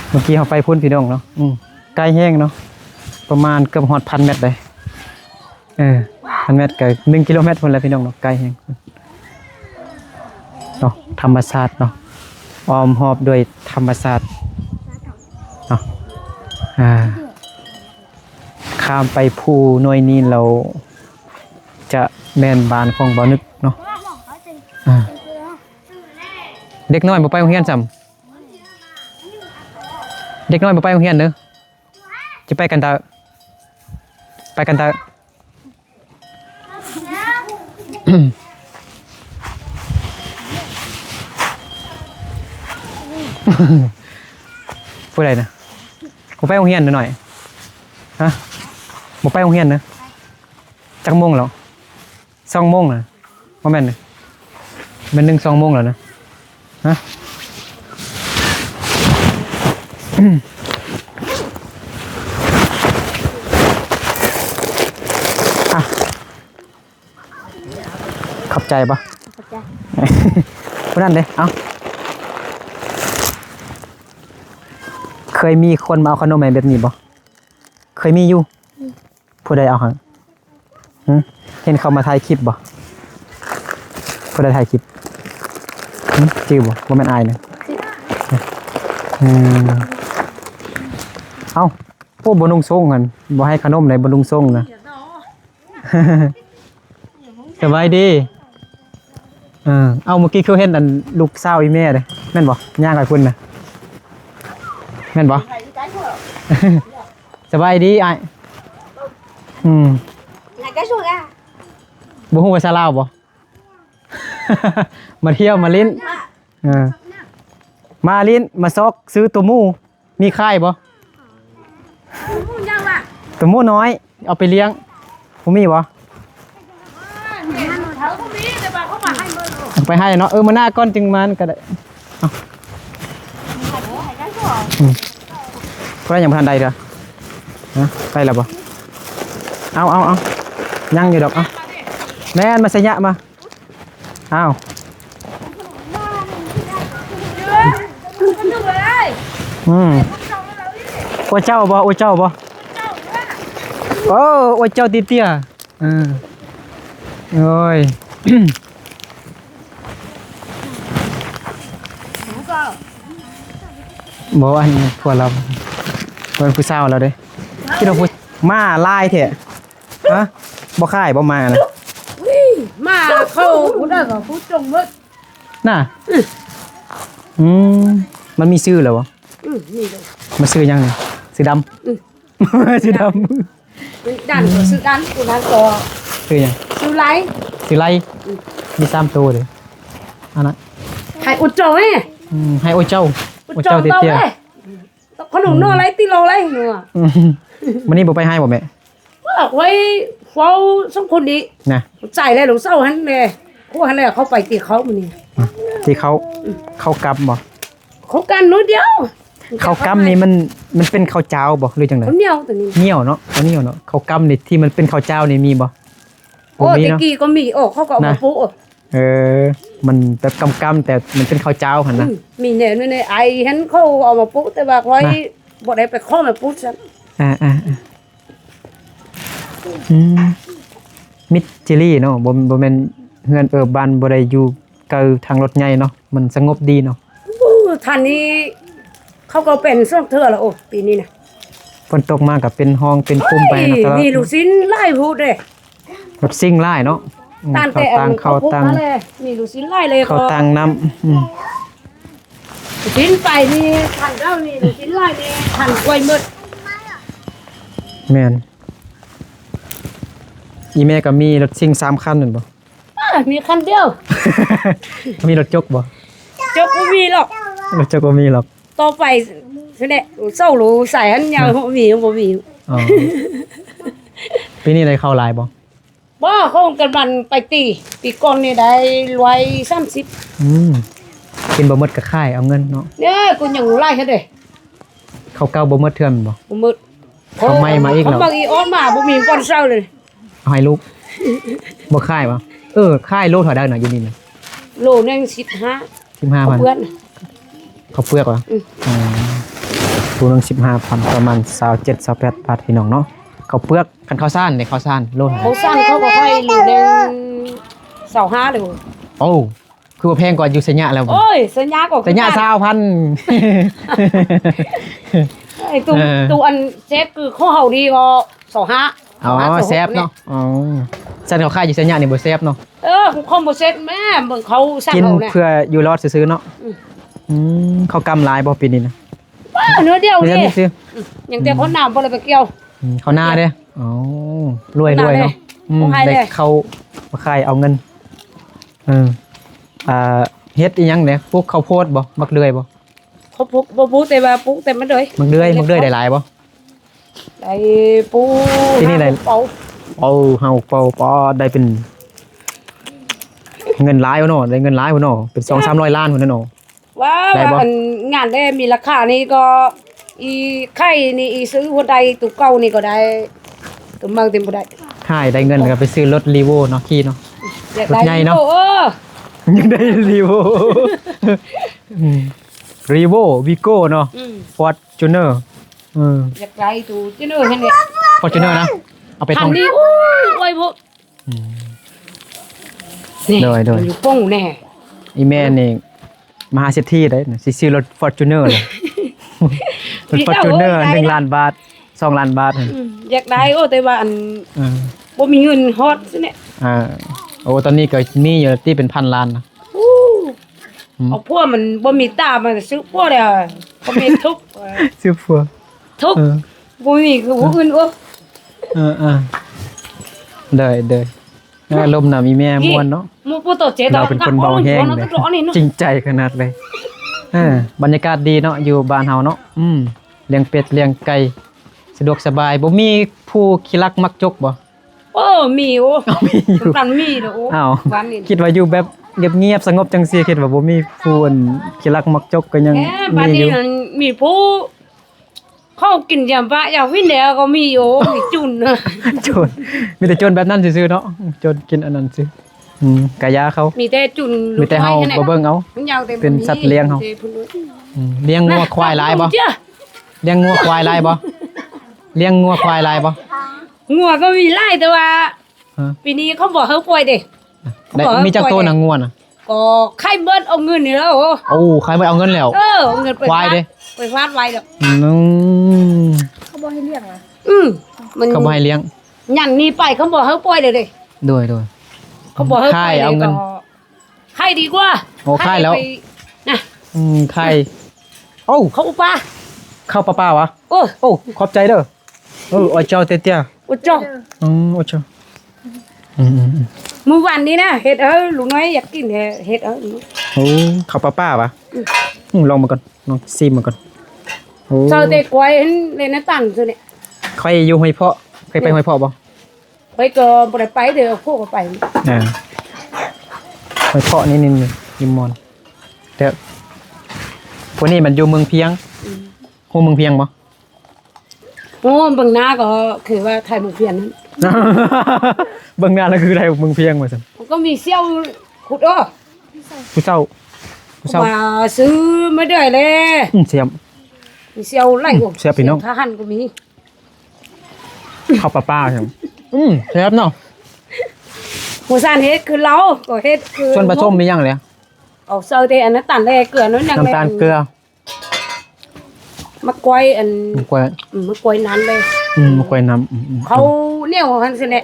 ເມື່ອກີ້ເຮົາໄປພຸ້ນພີ່ນ້ອງເນາະ. ອືມ ໄກແຮງເນາະ ປະມານເກືອບຮອດພັນແມັດເດ້. ເອີ ພັນແມັດກໍໜຶ່ງກິໂລແມັດພຸ້ນແຫຼະພີ່ນ້ອງເນາະ ໄກແຮງເນາະ. ທຳມະຊາດເນາະ ອ້ອມຮອບດ້ວຍທຳມະຊາດເນາະ. ອ່າ ຂ້າມໄປພູໜ່ວຍນີ້ແລ້ວ ຈະແມ່ນບ້ານຂອງບ່າວນຶກເນາະ. ອ່າ ເດັກນ້ອຍບໍ່ໄປໂຮງຮຽນຊ້ຳ ເດັກນ້ອຍບໍ່ໄປໂຮງຮຽນເດີ. ຈະໄປກັນເດີ ໄປກັນເດີ. ຜູ້ໃດນະ? ບໍ່ໄປໂຮງຮຽນໜ້ອຍ? ຮະ? ບໍ່ໄປໂຮງຮຽນເດີ. ຈັກໂມງແລ້ວ? ສອງໂມງນະ ບໍ່ແມ່ນນະ ແມ່ນໜຶ່ງສອງໂມງແລ້ວນະ. ຮະ? ອ່ະ ຂອບໃຈບໍ່? ຂອບໃຈ. ຜູ້ນັ້ນເດ້ ເອົາ. ເຄີຍມີຄົນມາເອົາຂະໜົມໃຫ້ແບບນີ້ບໍ່? ເຄີຍມີຢູ່. ອືມ. ຜູ້ໃດເອົາໃຫ້? ຫຶ? ເຫັນເຂົາມາຖ່າຍຄລິບບໍ່? ຜູ້ໃດຖ່າຍຄລິບ? ຫຶ? ຈື່ບໍ່? ບໍ່ແມ່ນອ້າຍນະ? ອືມ. ເອົ້າ ໂອ້ ບໍ່ນຸ່ງໂສ້ງຫັ້ນ ບໍ່ໃຫ້ຂະໜົມໃດ ບໍ່ນຸ່ງໂສ້ງນະ. ສະບາຍດີ. ເອີ ເອົາ ເມື່ອກີ້ຄືເຫັນອັນລູກສາວອີ່ແມ່ເດ້ ແມ່ນບໍ່? ຍ່າງໄປພຸ້ນນະ ແມ່ນບໍ່? ສະບາຍດີອ້າຍ. ອືມ ບໍ່ຮູ້ພາສາລາວບໍ່? ມາທ່ຽວມາຫຼິ້ນ. ເອີ ມາຫຼິ້ນມາຊອກຊື້ໂຕໝູ. ມີຂາຍບໍ່? ໂຕໝູນ້ອຍ ເອົາໄປລ້ຽງ ບໍ່ມີບໍ່? ເອົາໄປໃຫ້ເນາະ. ເອີ ມື້ໜ້າກ່ອນຈຶ່ງມາກໍໄດ້. ເອົາ ອືມ ຜູ້ໃດຍັງບໍ່ທັນໄດ້ເທື່ອ? ຮະ? ໄດ້ແລ້ວບໍ່? ເອົາ ເອົາ ເອົາ ຍັງຢູ່ດອກ. ເອົາ ແມ່ນ ມາໄຊຍະມາ. ອ້າວ ອືມ ໂອເຈົ້າບໍ່? ໂອເຈົ້າບໍ່? ໂອ້ ໂອເຈົ້າເຕ້ຍໆ. ເອີ ໂອ້ຍ ບໍ່ ອັນ ຜົວລາວ ເປັນຜູ້ສາວລາວເດ້. ຄິດວ່າຜູ້ ໝາຫຼາຍແທ້. ຮະ? ບໍ່ຂາຍບໍ່ໝານະ? ຫວຍ ໝາເຂົາຜູ້ໃດກໍຜູ້ຈົງໝົດນະ. ອື ອືມ ມັນມີຊື່ແລ້ວບໍ່? ອື ມີແລ້ວ. ມັນຊື່ຫຍັງນີ້? ຊື່ດຳ. ອື ຊື່ດຳ. ນັ້ນກໍຊື່ນັ້ນ ຜູ້ນັ້ນກໍຊື່ຫຍັງ? ຊື່ໄລ. ຊື່ໄລ. ອື ມີສາມໂຕເດ້ ອັນນັ້ນ ໄຮໂອເຈົ້າເດ້. ອືມ ໄຮໂອເຈົ້າ. ໂອເຈົ້າເຕ້ຍໆ. ຂະໜົມໜໍ່ໄລຕິໂລໄລ. ອືມ ມື້ນີ້ບໍ່ໄປໄຮ່ບໍ່ແມ່? ວ່າໄວ້ເຝົ້າສອງຄົນນີ້ນະ ໃສ່ແລ້ວລູກສາວຫັ້ນແຫຼະ ຜູ້ຫັ້ນແຫຼະ ເຂົາໄປຕີເຂົ້າມື້ນີ້. ອືມ ຕີເຂົ້າ. ອືມ ເຂົ້າກຳບໍ່? ເຂົ້າກັນໜ້ອຍດຽວ. ເຂົ້າກຳນີ້ມັນ ມັນເປັນເຂົ້າຈ້າວບໍ່ ຫຼືຈັ່ງໃດ? ເຂົ້າໜຽວໂຕນີ້ ໜຽວເນາະ ເຂົ້າໜຽວເນາະ. ເຂົ້າກຳນີ້ທີ່ມັນເປັນເຂົ້າຈ້າວນີ້ມີບໍ່? ໂອ້ ບໍ່ມີເນາະ ແຕ່ກີ້ກໍມີ. ໂອ້ ເຂົາກໍເອົາມາ ນະ ປຸ ເອີ ມັນແບບກຳໆ ແຕ່ມັນເປັນເຂົ້າຈ້າວຫັ້ນນະ. ອືມ ມີແນວນີ້ ໄອ້ຫັ້ນເຂົາເອົາມາປຸ ແຕ່ວ່າຂ້ອຍ ນະ ບໍ່ໄດ້ໄປຂໍມາປຸຊັ້ນ. ອ່າໆໆ ອືມ ມິດຈິລີເນາະ ບໍ່ ບໍ່ແມ່ນເຮືອນ ເອີ ບ້ານບໍ່ໄດ້ຢູ່ໃກ້ທາງລົດໃຫຍ່ເນາະ ມັນສະຫງົບດີເນາະ. ໂອ້ ທ່ານນີ້ເຂົາກໍເປັນສອງເທື່ອແລ້ວ. ໂອ້ ປີນີ້ນະ ຝົນຕົກມາກໍເປັນຮ່ອງເປັນຂຸມໄປເນາະ. ໂອ້ຍ ມີລູກຊິ້ນຫຼາຍໂພດເດ້. ລົດຊິງຫຼາຍເນາະ. ອືມ ຕ່າງແຕ່ ເຂົ້າຕ່າງ ອັນ ເຂົ້າຕ່າງ ເຂົ້າຄຸກມາແລ້ວ ມີລູກຊິ້ນຫຼາຍເລີຍ. ເຂົ້າຕ່າງນ້ຳ. ອືມ ຊິ້ນໄປນີ້ ຄັນເຈົ້ານີ້ ລູກຊິ້ນຫຼາຍນີ້ ຄັນກ້ວຍໝົດ. ແມ່ນ. ອີ່ແມ່ກໍມີລົດຊິງສາມຄັນແມ່ນບໍ່? ອ້າ ມີຄັນດຽວ. ມີລົດຈົກບໍ່? ຈົກບໍ່ມີຫຼອກ. ລົດຈົກບໍ່ມີຫຼອກ. ຕໍ່ໄປຊີ້ແຫຼະ ເສົາໂລສາຍຫັ້ນຍັງ ເນາະ ບໍ່ມີ ບໍ່ມີ. ອໍ ປີນີ້ໄດ້ເຂົ້າຫຼາຍບໍ່? ບໍ່ ເຂົາກຳລັງໄປຕີ ປີກ່ອນນີ້ໄດ້ຮ້ອຍສາມສິບ. ອືມ ກິນບໍ່ໝົດກໍຂາຍເອົາເງິນເນາະ. ເດ້ ກໍຍັງຫຼາຍແທ້ເດ້. ເຂົ້າເກົ່າບໍ່ໝົດເທື່ອແມ່ນບໍ່? ບໍ່ໝົດ. ເອົາໃໝ່ມາອີກແລ້ວ. ເອົາໃໝ່ອີກ ອອກມາບໍ່ມີບ່ອນໃຊ້ເລີຍ. ເອົາໃຫ້ລູກ. ບໍ່ຂາຍບໍ່? ເອີ ຂາຍໂລເທົ່າໃດນະຢູ່ນີ້ນະ? ໂລໜຶ່ງສິບຫ້າ. ສິບຫ້າພັນ. ເຂົ້າເປືອກ ເຂົ້າເປືອກຫວາ? ອືມ ອໍ ໂລໜຶ່ງສິບຫ້າພັນ ປະມານຊາວເຈັດ ຊາວແປດບາດ ພີ່ນ້ອງເນາະ. ເຂົ້າເປືອກ. ຄັນເຂົ້າສານເດ? ເຂົ້າສານໂລເທົ່າໃດ? ເຂົ້າສານເຂົາກໍໃຫ້ໂລໜຶ່ງຊາວຫ້າເລີຍ. ໂອ້ ຄືວ່າແພງກວ່າຢູ່ໄຊຍະແລ້ວບໍ່? ໂອ້ຍ ໄຊຍະກໍ ໄຊຍະຊາວພັນ. ເອີ ຕູ້ ຕູ້ອັນແຊບຄືຂອງເຮົານີ້ກໍຊາວຫ້າ. ອໍ ຊາວຫ້າ ແຊບເນາະ. ອໍ ຊັ້ນເຂົາຂາຍຢູ່ໄຊຍະນີ້ບໍ່ແຊບເນາະ. ເອີ ຂອງບໍ່ແຊບແມ່ ເບິ່ງເຂົາສັ່ງເອົາແຫຼະ ກິນເພື່ອຢູ່ລອດຊື່ໆເນາະ. ອືມ ອືມ ເຂົ້າກຳຫຼາຍບໍ່ປີນີ້ນະ? ເໜືອດຽວນີ້ ອືມ ຍັງແຕ່ເຂົ້າໜາບໍ່ໄດ້ໄປກ່ຽວ. ອືມ ເຂົ້ານາເດ້. ອໍ ລວຍໆເນາະ. ອືມ ໄດ້ເຂົ້າມາຂາຍເອົາເງິນ. ເອີ ອ່າ ເຮັດອີຫຍັງແດ່? ປູກເຂົ້າໂພດບໍ່? ໝາກເດືອຍບໍ່? ເຂົ້າປູກ ບໍ່ປູກ ແຕ່ວ່າປູກແຕ່ໝາກເດືອຍ. ໝາກເດືອຍ ໝາກເດືອຍໄດ້ຫຼາຍບໍ່? ໄດ້ປູກ ປີນີ້ໄດ້ ຫ້າຫົກເປົາ. ເອົາ ຫ້າຫົກເປົາ ປາດ ໄດ້ເປັນເງິນຫຼາຍເນາະ. ໄດ້ເງິນຫຼາຍເນາະ ເປັນສອງສາມຮ້ອຍລ້ານພຸ້ນເນາະ. ວ່າ ໄດ້ບໍ່? ວ່າອັນງານແດ່ມີລາຄານີ້ກໍ ອີໄຂ່ນີ້ ອີຊື້ຫົວໃດໂຕເກົ່ານີ້ກໍໄດ້ ໂຕໃໝ່ເຕັມບໍ່ໄດ້. ຂາຍໄດ້ເງິນແລ້ວກໍໄປຊື້ລົດ Revo ເນາະ ຂີ່ເນາະ. ຢາກໄດ້ ລົດໃຫຍ່ເນາະ. Revo ເອີ ຢາກໄດ້ Revo. ອືມ Revo Vigo ເນາະ. ອືມ Fortuner. ເອີ ຢາກໄດ້ໂຕ Fortuner ຫັ້ນແຫຼະ. Fortuner ນະ ເອົາໄປທ່ອງ ຄັນນີ້. ໂອ້ຍ ໂອ້ຍ ອືມ ນີ້ ໂດຍໆ ຢູ່ປົງແນ່. ອີແມ່ນີ້ມະຫາເສດຖີໄດ໋ ຊິຊື້ລົດ Fortuner ເລີຍ. ລົດ Fortuner ໜຶ່ງລ້ານບາດ ສອງລ້ານບາດ. ອືມ ຢາກໄດ້. ໂອ້ ແຕ່ວ່າອັນ ເອີ ບໍ່ມີເງິນຮອດຊີ້ແຫຼະ. ອ່າ ໂອ້ ຕອນນີ້ກໍມີຢູ່ຕິ ເປັນພັນລ້ານນະ. ໂອ້ ອືມ ເອົາຜົວມັນບໍ່ມີຕາ ມັນຊື້ຜົວແລ້ວ ກໍມີທຸກ ຊື້ຜົວ ທຸກ. ເອີ ບໍ່ມີຄືຜູ້ອື່ນ. ໂອ້ ເອີໆ ເດີໆ ອາລົມນຳອີແມ່ມ່ວນເນາະ. ລາວເປັນຄົນເວົ້າແຮງເດ້ ຈິງໃຈຂະໜາດເລີຍ. ເອີ ບັນຍາກາດດີເນາະ ຢູ່ບ້ານເຮົາເນາະ. ອືມ ລ້ຽງເປັດລ້ຽງໄກ່ ສະດວກສະບາຍ. ບໍ່ມີຜູ້ຂີ້ລັກມັກຈົກບໍ່? ເອີ ມີໂອ້ ມີຢູ່ ຕ້ອງມີເດີ. ໂອ້ ອ້າວ ບ້ານນີ້ ຄິດວ່າຢູ່ແບບງຽບໆ ສະຫງົບຈັ່ງຊີ້ ຄິດວ່າບໍ່ມີຜູ້ອັນຂີ້ລັກມັກຈົກ ກໍຍັງມີຢູ່. ແມ່ນ ບ້ານນີ້ມັນມີຜູ້ເຂົາກິນຢາບ້າຢາວິນແລ້ວກໍມີ. ໂອ້ ມີໂຈນ ໂຈນ ມີແຕ່ໂຈນແບບນັ້ນຊື່ໆເນາະ ໂຈນກິນອັນນັ້ນຊື່. ອືມ ກະຢາເຂົາ ມີແຕ່ຈຸນ ມີແຕ່ເຮົາບໍ່ເບິ່ງເອົາ ເປັນສັດລ້ຽງເຮົາ. ອືມ ລ້ຽງງົວຄວາຍຫຼາຍບໍ່? ລ້ຽງງົວຄວາຍຫຼາຍບໍ່? ລ້ຽງງົວຄວາຍຫຼາຍບໍ່? ງົວກໍມີຫຼາຍ ແຕ່ວ່າ ຮະ ປີນີ້ເຂົາບໍ່ໃຫ້ປ່ອຍເດ້. ໄດ້ ມີຈັກໂຕນະງົວນະ? ກໍຂາຍເບິດເອົາເງິນນີ້ແລ້ວ. ໂອ້ ຂາຍເບິດເອົາເງິນແລ້ວ. ເອີ ເອົາເງິນໄປຄວາຍເດ້ ໄປຟາດໄວ້ແລ້ວ. ອືມ ເຂົາບໍ່ໃຫ້ລ້ຽງນະ. ອືມ ມັນ ເຂົາບໍ່ໃຫ້ລ້ຽງ ຍັນນີ້ໄປເຂົາບໍ່ໃຫ້ປ່ອຍເລີຍເດ້. ໂດຍໆ ເຂົາບໍ່ໃຫ້ປ່ອຍເລີຍ ຂາຍເອົາເງິນ ກໍຂາຍດີກວ່າ. ໂອ້ ຂາຍແລ້ວນະ. ອືມ ຂາຍ. ໂອ້ ເຂົ້າປາ ເຂົ້າປາປາຫວາ? ໂອ້ ໂອ້ ຂອບໃຈເດີ. ເອີ ໂອເຈົ້າເຕຍ. ໂອເຈົ້າ. ອືມ ໂອເຈົ້າ. ອືມໆໆ ມື້ວານນີ້ນະ ເຮັດເອົາ ລຸງນ້ອຍຢາກກິນ ເຮັດເອົາ. ໂອ້ ເຂົ້າປາປາຫວາ? ອືມ ອືມ ລອງເບິ່ງກ່ອນ ລອງຊີມເບິ່ງກ່ອນ. ໂອ້ ເຈົ້າແຕ່ກ້ວຍເຫັນໃນໜ້າຕ່າງຊື່ນີ້. ຂ້ອຍຢູ່ຫ້ວຍເພາະ ເຄີຍໄປຫ້ວຍເພາະບໍ່? ຂ້ອຍກໍບໍ່ໄດ້ໄປເດີ ພວກກໍໄປ. ອ່າ ຫ້ວຍເພາະນີ້ ນີ້ ນີ້ ຍິມມອນ ແຕ່ພວກນີ້ມັນຢູ່ເມືອງພຽງ. ອືມ ຮູ້ເມືອງພຽງບໍ່? ໂອ້ ເບິ່ງໜ້າກໍຄືວ່າໄທເມືອງພຽງນັ້ນ. ເບິ່ງໜ້າແລ້ວຄືໄທເມືອງພຽງວ່າຊັ້ນ. ມັນກໍມີສ່ຽວຂຸດ. ໂອ້ ຜູ້ເຖົ້າ ຜູ້ເຖົ້າ ມາຊື້ມາເລື້ອຍແລະ. ອືມ ແຊບ ມີສ່ຽວຫຼາຍ. ໂອ້ ແຊບພີ່ນ້ອງ ທະຫານກໍມີ. ເຂົ້າປາປາ ອືມ ແຊບເນາະ. ໝູສານເຮັດຄືລາວກໍເຮັດຄື. ສ່ວນປະສົມມີຫຍັງແຫຼະ? ເອົາໃສ່ແຕ່ອັນນ້ຳຕານແລ ເກືອໜ້ອຍໜຶ່ງ ນ້ຳຕານ ແລ ເກືອ. ໝາກກ້ວຍ ອັນ ໝາກກ້ວຍ ອືມ ໝາກກ້ວຍນ້ຳເລີຍ. ອືມ ໝາກກ້ວຍນ້ຳ. ອືມໆ ເຂົ້າໜຽວຫັ້ນຊີ້ແຫຼະ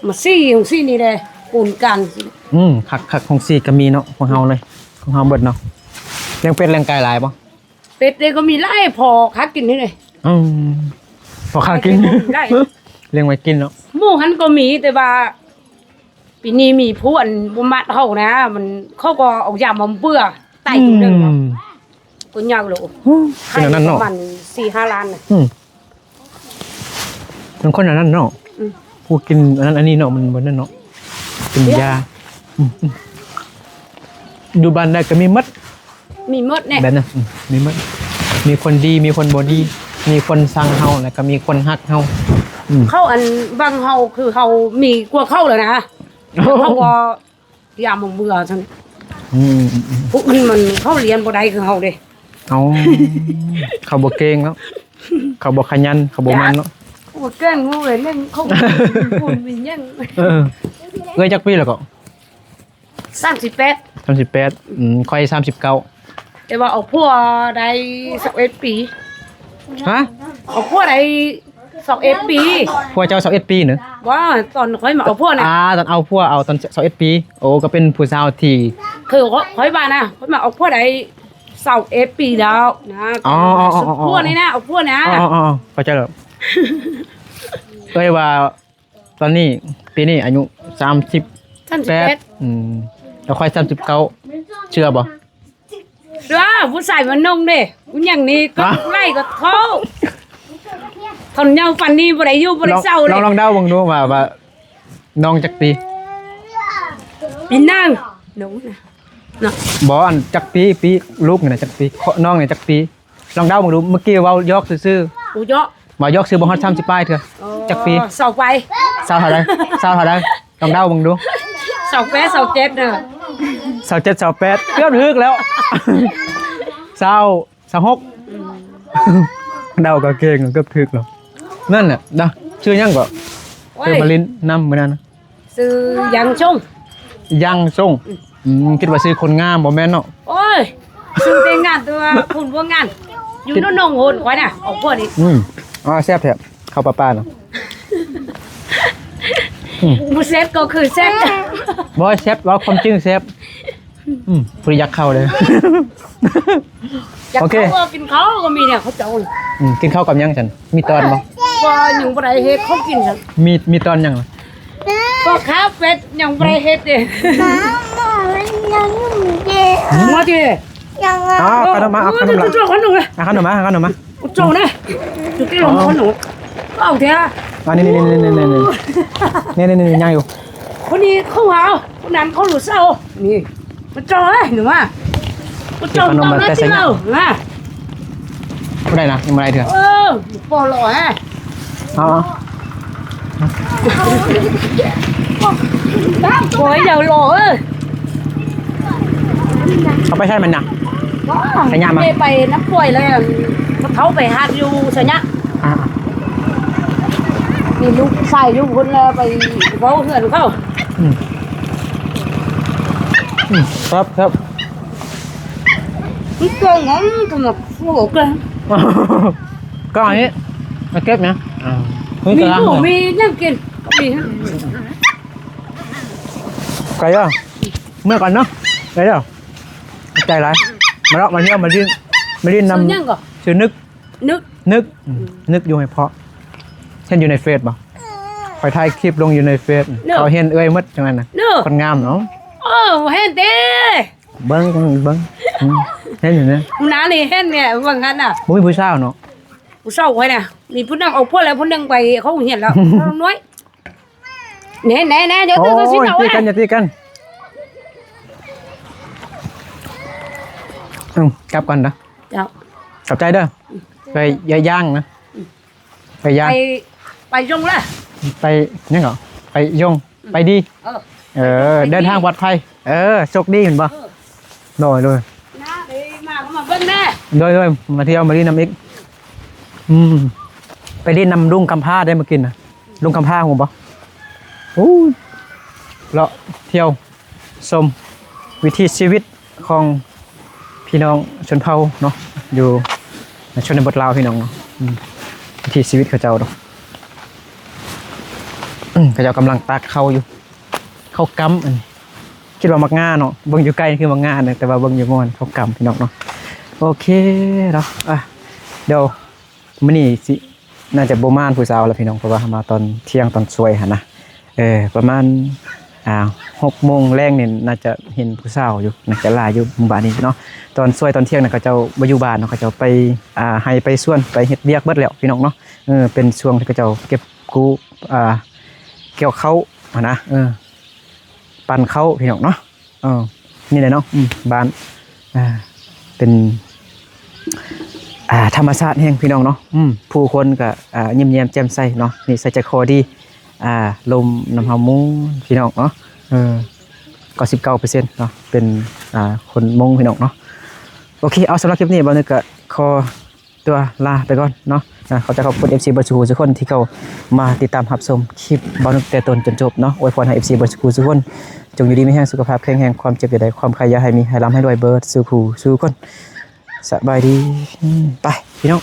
ມາສີຂອງສີນີ້ແຫຼະ ປູນກັນ. ອືມ ຄັກໆ ຂອງສີກໍມີເນາະ ຂອງເຮົາເລີຍ ຂອງເຮົາເບິດເນາະ. ລ້ຽງເປັດລ້ຽງໄກ່ຫຼາຍບໍ່? ເປັດເດ້ກໍມີຫຼາຍ ພໍຄ້າກິນນີ້ເດ້. ອືມ ພໍຄ້າກິນ ຫຼາຍ ລ້ຽງໄວ້ກິນເນາະ. ໝູຫັ້ນກໍມີ ແຕ່ວ່າປີນີ້ມີຜູ້ອັນບໍ່ມັກເຮົານະ ມັນ ເຂົາກໍເອົາຢາມາເບື່ອ ຕາຍໂຕໜຶ່ງເນາະ. ອືມ ກໍຍາວໂລ ໂອ້ ເປັນອັນນັ້ນເນາະ ປະມານສີ່ຫ້າລ້ານນະ. ອືມ ມັນຄົນອັນນັ້ນເນາະ. ອືມ ຜູ້ກິນອັນນັ້ນອັນນີ້ເນາະ ມັນບໍ່ນັ້ນເນາະ ກິນຢາ. ອືມ ຢູ່ບ້ານໃດກໍມີໝົດ. ມີໝົດແນ່ ແບບນັ້ນ ອືມ ມີໝົດ ມີຄົນດີ ມີຄົນບໍ່ດີ ມີຄົນຊັງເຮົາ ແລ້ວກໍມີຄົນຮັກເຮົາ ອືມ ເຂົາອັນຫວັງເຮົາ ຄືເຮົາມີກວ່າເຂົາແລ້ວນະ ເຂົາກໍ ຢ່າມາເບື່ອຊັ້ນ ອືມ ຜູ້ອື່ນມັນເຂົາຮຽນບໍ່ໄດ້ຄືເຮົາເດ້ ເອົ້າ ເຂົາບໍ່ເກັ່ງເນາະ ເຂົາບໍ່ຂະຫຍັນ ເຂົາບໍ່ໝັ່ນເນາະ ເຂົາບໍ່ເກັ່ງເຂົາເລີຍ ເຂົາບໍ່ມີຫຍັງ ເອີ ເອື້ອຍຈັກປີແລ້ວກໍ? ສາມສິບແປດ ສາມສິບແປດ ອືມ ຂ້ອຍສາມສິບເກົ້າ ແຕ່ວ່າເອົາຜົວໄດ້ຊາວເອັດປີ ຮະ? ເອົາຜົວໄດ້ຊາວເອັດປີ ຜົວເຈົ້າຊາວເອັດປີເນາະ ບໍ່ ຕອນຂ້ອຍມາເອົາຜົວນະ ອ່າ ຕອນເອົາຜົວ ເອົາຕອນຊາວເອັດປີ ໂອ້ ກໍເປັນຜູ້ສາວທີ່ ຄືຂ້ອຍວ່ານະ ຂ້ອຍມາເອົາຜົວໄດ້ຊາວເອັດປີແລ້ວນະ ອໍ ເອົາຜົວນີ້ນະ ເອົາຜົວນະ ອໍ ເຂົ້າໃຈແລ້ວ ເອີຍວ່າ ຕອນນີ້ ປີນີ້ອາຍຸສາມສິບແປດ ສາມສິບແປດ ອືມ ແລ້ວຂ້ອຍສາມສິບເກົ້າ ເຊື່ອບໍ່? ເຊື່ອ ຜູ້ຊາຍມັນນົງເດ້ ຜູ້ຫຍັງນີ້ກໍ ຮະ? ໄລ່ກໍເທົ່າ ເຖົ້າເຍົາປານນີ້ບໍ່ໄດ້ຢູ່ບໍ່ໄດ້ເຊົາເດ້ ລອງ ລອງເດົາເບິ່ງດູວ່າ ວ່ານ້ອງຈັກປີ? ປີໜຶ່ງ ນ້ອງນະ ເນາະ ບໍ່ ອັນຈັກປີ ປີ ລູກນີ້ນະຈັກປີ ນ້ອງນີ້ຈັກປີ? ລອງເດົາເບິ່ງດູ ເມື່ອກີ້ເວົ້າຢອກຊື່ໆ ໂອ້ ຢອກ ເວົ້າຢອກຊື່ ບໍ່ຮອດສາມສິບປາຍເທື່ອ ເອີ ຈັກປີ? ຊາວປາຍ ຊາວເທົ່າໃດ? ຊາວເທົ່າໃດ? ລອງເດົາເບິ່ງດູ ຊາວແປດ ຊາວເຈັດເດີ ຊາວເຈັດ ຊາວແປດ ເກືອບຖືກແລ້ວ ຊາວ ຊາວຫົກ ອືມ ເດົາກໍເກັ່ງ ເກືອບຖືກແລ້ວ ນັ້ນແຫຼະນະ ຊື່ຫຍັງກໍ? ໂອ້ຍ ເຄີຍມາຫຼິ້ນນຳມື້ນັ້ນນະ ຊື່ຍັງຊົງ ຍັງຊົງ ອືມ ອືມ ຄິດວ່າຊື່ຄົນງາມ ບໍ່ແມ່ນເນາະ ໂອ້ຍ ຊື່ແຕ່ງງານ ແຕ່ວ່າຄົນບໍ່ງາມ ຢູ່ ຕິດ ໂນນໂຮນຂ້ອຍນະ ອອກພວກນີ້ ອືມ ອໍ ແຊບແທ້ ເຂົ້າປາໆນະ ອືມ ບໍ່ແຊບກໍຄືແຊບ ບໍ່ແຊບ ເວົ້າຄວາມຈິງແຊບ ອືມ ຜູ້ໃດຢາກເຂົ້າເລີຍ ຢາກ ໂອເຄ ເຂົ້າກໍກິນເຂົ້າກໍມີແນວເຂົາເຈົ້າ ອືມ ກິນເຂົ້າກັບຫຍັງຊັ້ນ? ມີຕອນບໍ່? ກໍຍັງບໍ່ໄດ້ເຮັດເຂົາກິນຊັ້ນ ມີ ມີຕອນຫຍັງລະ? ກໍຂາເປັດຍັງບໍ່ໄດ້ເຮັດເດ້ ມາ ມາ ມາ ມາຕິ ຍັງ ອໍ ເອົາຂະໜົມມາ ເອົາຂະໜົມລະ ເອົາຂະໜົມມາ ເອົາຂະໜົມມາ ເຈົ້ານະ ຈຸດທີ່ລົງຂະໜົມ ເອົາແທ້ ອັນນີ້ ນີ້ ນີ້ ນີ້ ນີ້ ນີ້ ນີ້ ນີ້ ນີ້ ຍັງຢູ່ ຄົນນີ້ເຂົາຫາ ຄົນນັ້ນເຂົາຮູ້ເຊົາ ນີ້ ມາເຈົ້າເອີຍ ໜູມາ ມາເຈົ້າ ເຈົ້າມາແຕ່ໄສ ມາ ຜູ້ໃດນະ ຍັງບໍ່ໄດ້ເທື່ອ ເອີ ປໍຫຼໍແຮະ ເອົາ ໂອ້ຍ ຢ່າຫຼໍເອີຍ ເອົາໄປໃສມັນນະ ໄສຍະມາ ໄປນຳປ່ວຍແລ້ວ ເຂົາໄປຫາຢູ່ໄສຍະ ອ່າ ມີລູກຊາຍຢູ່ພຸ້ນແລ້ວ ໄປເວົ້າເຮືອນເຂົາ ອືມ ອືມ ແຊບ ແຊບ ມັນເກັ່ງນະ ສຳລັບຜູ້ເກັ່ງ ກໍອັນນີ້ມາເກັບນະ ອ່າ ມີຕະຫຼາດ ມີຫຍັງກິນ ມີ ໄກເດີ ເມືອກ່ອນເນາະ ໄກເດີ ຂອບໃຈຫຼາຍ ມາເນາະ ມາທ່ຽວ ມາຫຼິ້ນ ມາຫຼິ້ນນຳ ຊື່ຫຍັງກໍ? ຊື່ນຶກ ນຶກ ນຶກ ອືມ ນຶກຢູ່ໃຫ້ເພາະ ເຫັນຢູ່ໃນເຟສບໍ່? ຂ້ອຍຖ່າຍຄລິບລົງຢູ່ໃນເຟສ ເນາະ ເຂົາເຫັນເອື້ອຍໝົດຈັ່ງນັ້ນນະ ເນາະ ຄົນງາມເນາະ ເອີ ເຫັນຕິ ເບິ່ງ ເບິ່ງ ອືມ ເຫັນຢູ່ນະ ໜ້ານີ້ເຫັນແນ່ ເບິ່ງຫັ້ນນະ ບໍ່ມີຜູ້ສາວເນາະ ຜູ້ສາວຂ້ອຍນະ ມີຜູ້ໜຶ່ງເອົາຜົວແລ້ວ ຜູ້ໜຶ່ງໄປເຂົ້າໂຮງຮຽນແລ້ວ ນ້ອຍ ແນ່ໆໆ ດຽວ ໂອ້ຍ ຕີກັນ ຢ່າຕີກັນ ອືມ ກັບກ່ອນນະ ເຈົ້າ ຂອບໃຈເດີ ໄປ ຢ່າຍ່າງນະ ໄປຢ່າ ໄປ ໄປຍົງລະ ໄປຫຍັງເກາະ ໄປຍົງ ໄປດີ ເອີ ເອີ ໄປດີ ເດີນທາງປອດໄພ ເອີ ໂຊກດີແມ່ນບໍ່? ເອີ ໂດຍ ໂດຍ ນະ ເອີ ມາ ມາເບິ່ງແດ່ ໂດຍ ໂດຍ ມາທ່ຽວມາຫຼິ້ນນຳອີກ ອືມ ໄປຫຼິ້ນນຳລຸງຄຳພາໄດ້ມາກິນນະ ລຸງຄຳພາຮູ້ບໍ່? ໂອ້ຍ ເລາະທ່ຽວຊົມວິຖີຊີວິດ ຂອງພີ່ນ້ອງຊົນເຜົ່າເນາະ ຢູ່ໃນຊົນນະບົດລາວ ພີ່ນ້ອງເນາະ ອືມ ວິຖີຊີວິດເຂົາເຈົ້າເນາະ ອືມ ເຂົາເຈົ້າກຳລັງຕາກເຂົ້າຢູ່ ເຂົ້າກ້ຳ ອັນນີ້ຄິດວ່າໝາກງາເນາະ ເບິ່ງຢູ່ໃກ້ຄືໝາກງາເນາະ ແຕ່ວ່າເບິ່ງຢູ່ໝໍ້ເຂົ້າກ້ຳ ພີ່ນ້ອງເນາະ ໂອເຄເນາະ ອ່ະ ດຽວ ມື້ນີ້ຊິ ໜ້າຈະບໍ່ມານຜູ້ສາວແລ້ວພີ່ນ້ອງ ເພາະວ່າເຮົາມາຕອນທ່ຽງຕອນສວຍຫັ້ນນະ ເອີ ປະມານ ອ່າ ຫົກໂມງແລງນີ້ ໜ້າຈະເຫັນຜູ້ສາວຢູ່ ໜ້າຈະຫຼາຍຢູ່ໝູ່ບ້ານນີ້ເນາະ ຕອນສວຍຕອນທ່ຽງນະ ເຂົາເຈົ້າບໍ່ຢູ່ບ້ານເນາະ ເຂົາເຈົ້າໄປ ອ່າ ໄຮ່ໄປສວນ ໄປເຮັດວຽກເບິດແລ້ວພີ່ນ້ອງເນາະ ເອີ ເປັນຊ່ວງທີ່ເຂົາເຈົ້າເກັບກູ້ ອ່າ ກ່ຽວເຂົ້າຫັ້ນນະ ເອີ ປັ່ນເຂົ້າພີ່ນ້ອງເນາະ ເອີ ນີ້ແຫຼະເນາະ ອືມ ບ້ານ ອ່າ ເປັນ ອ່າ ທຳມະຊາດແຮງພີ່ນ້ອງເນາະ. ອືມ ຜູ້ຄົນກໍ ອ່າ ຍິ້ມແຍ້ມແຈ່ມໃສເນາະ ນິໄສໃຈຄໍດີ. ອ່າ ລົມນຳເຮົາມ່ວນພີ່ນ້ອງເນາະ. ເອີ ເກົ້າສິບເກົ້າເປີເຊັນເນາະ ເປັນ ອ່າ ຄົນມົ້ງພີ່ນ້ອງເນາະ. ໂອເຄ ເອົາ ສຳລັບຄລິບນີ້ ບ່າວນຶກກໍຂໍຕົວລາໄປກ່ອນເນາະ. ອ່າ ຂອບໃຈຂອບຄຸນ ເອັຟຊີ ເບິດສູ່ຜູ້ສູ່ຄົນທີ່ເຂົ້າມາຕິດຕາມຮັບຊົມຄລິບບ່າວນຶກແຕ່ຕົ້ນຈົນຈົບເນາະ. ອວຍພອນໃຫ້ ເອັຟຊີ ເບິດສູ່ຜູ້ສູ່ຄົນ ຈົ່ງຢູ່ດີມີແຮງ ສຸຂະພາບແຂງແຮງ ຄວາມເຈັບຢ່າໄດ້ ຄວາມໄຂ້ຢ່າໃຫ້ມີ ໃຫ້ລ່ຳໃຫ້ລວຍເບິດສູ່ຜູ້ສູ່ຄົນ. ສະບາຍດີ ອືມ ໄປພີ່ນ້ອງ.